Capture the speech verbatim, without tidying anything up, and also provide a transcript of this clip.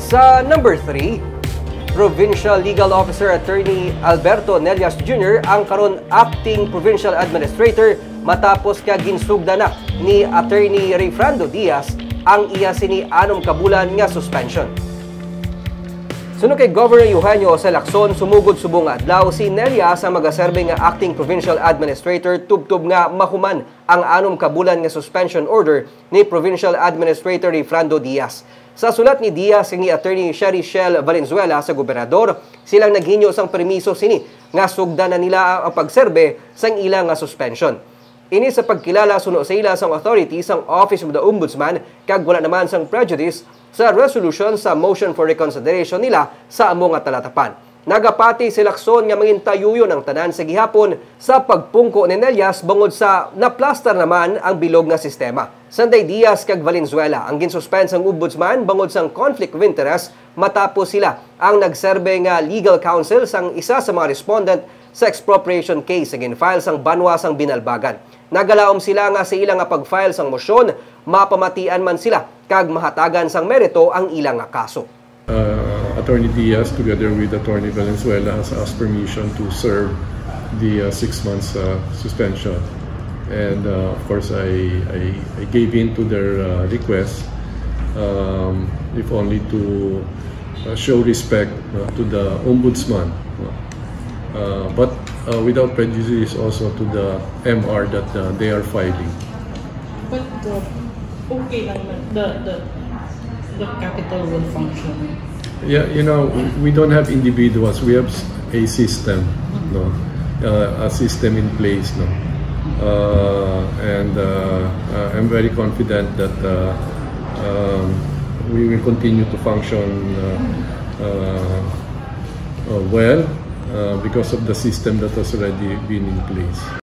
Sa number three, Provincial Legal Officer Attorney Alberto Nelias Junior ang karon acting provincial administrator matapos nga ginsugdan na ni Attorney Rayfrando Diaz ang iya sini anom ka bulan nga suspension. Suno kay Governor Eugenio Jose Lacson, sumugod subong nga adlaw si Nelias ang magaserbe nga acting provincial administrator tubtob nga mahuman ang anom ka bulan nga suspension order ni Provincial Administrator Rayfrando Diaz. Sa sulat ni Diaz kay ni Attorney Sherry Shell Valenzuela sa gobernador, silang naghinyo sang permiso sini nga sugdan na nila ang pagserbe sang ila nga suspension. Ini sa pagkilala suno sa ila sang authority sang Office of the Ombudsman kag wala naman sang prejudice sa resolution sa motion for reconsideration nila sa amo nga talatapan. Nagapati si Lacson nga mangintayuyon ang tanan sa gihapon sa pagpungko ni Nelias bangod sa naplastar naman ang bilog nga sistema. Sanday Diaz kag Valenzuela ang ginsuspend sang ombudsman bangod sang conflict of interest matapos sila ang nagserbe nga legal counsel sang isa sa mga respondent sa expropriation case nga gin-file sang banwa sang Binalbagan. Nagalaom sila nga sa ila nga pag-file sang mosyon, mapamatian man sila kag mahatagan sang merito ang ila nga kaso. Uh, Attorney Diaz, together with Attorney Valenzuela, has asked permission to serve the uh, six months uh, suspension. And uh, of course, I, I, I gave in to their uh, request, um, if only to uh, show respect uh, to the ombudsman, uh, but uh, without prejudice also to the M R that uh, they are filing. But uh, okay lang na the, the, the capital will function. Yeah, you know, we don't have individuals. We have a system, no? Uh, a system in place, no? Uh, and uh, uh, I'm very confident that uh, um, we will continue to function uh, uh, uh, well uh, because of the system that has already been in place.